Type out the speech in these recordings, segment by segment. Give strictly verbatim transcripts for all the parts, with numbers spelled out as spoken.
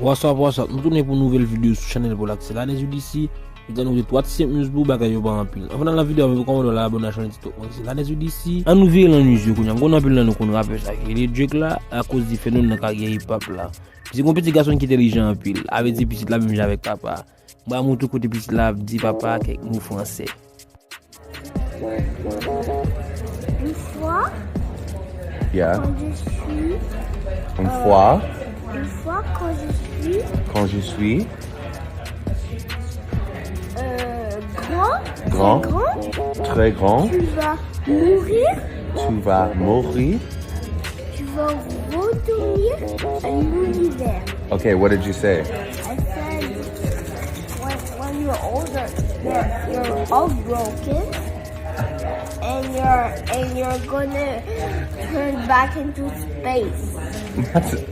What's up, what's up? Nou tounen pou nouvèl videyo sou chanèl Vlog, se Lanez U D C. Videyo nou de twa ti senp news pou bagay yo pa anpil. Anvan nan videyo, anvan pou kòmandan la abone a chanèl TikTok mwen, se Lanez U D C. An nou vire nan news yo kounye a. M konn anpil nan nou konn rapè sa ki rele Drake la, akoz li fè nou nan karyè hip hop la. Pitit gon pitit gason ki entèlijan anpil. A vle di pitit la menm jan avèk papa. Mwen montre kote pitit la ap di papa kèk mo fransè. Une fois, Yeah. quand je suis. Une fois, Une fois, quand je suis. quand je suis Euh, grand. Grand. Grand. Très grand, Tu vas mourir. Tu vas mourir. Tu vas retourner à l'univers. Okay, what did you say? I said, when, when you're older, your, your arm broken, and you're and you're gonna turn back into space.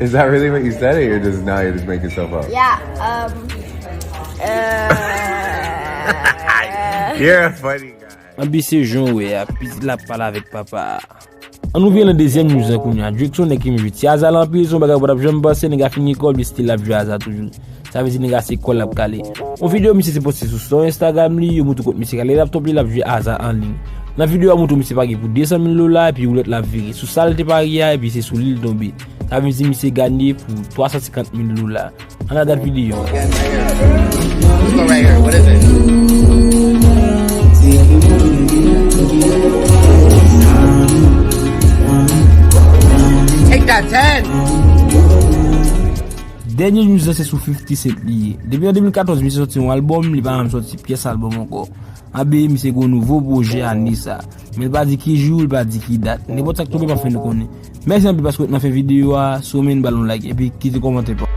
Is that really what you said, or you're just now you're just making stuff up? Yeah. Um. Uh, You're a funny guy. Anpi se jan w wè a, pitit la ap pale avèk papa a. An nou vire nan dezyèm news lan kounye a. Drake se yon nèg ki renmen jwe ti aza la anpil, se yon bagay ou pa t ap janm panse, nèg la fin gen kòb, li still ap jwe aza toujou. Sa vle di nèg la se kòl l ap kale. Yon videyo misye te poste sou story Instagram li, yo montre kot misye kale laptop li, l ap jwe aza an liy. Nan videyo a montre misye parye pou de san mil dola, epi woulèt la ap vire. Sou sa l te parye a, epi se sou li l tonbe. Sa vle di misye ganye pou twa san senkant mil dola. Ann al gad videyo a. Let's go right here. What is it? Take that ten. Dènye news lan se sou fifty Cent li ye. Depi an de mil katòz, misye sòti yon albòm, li pa janm sòti pyès albòm ankò. Anben, misye gen yon nouvo pwojè ane sa. Men li pa di ki jou, li pa di ki dat. Nenpòt sa k tonbe, m ap fè nou konnen. Mèsi anpil paske w t nan fen videyo a. Si w renmen, ba l yon like epi kite kòmantè pa w.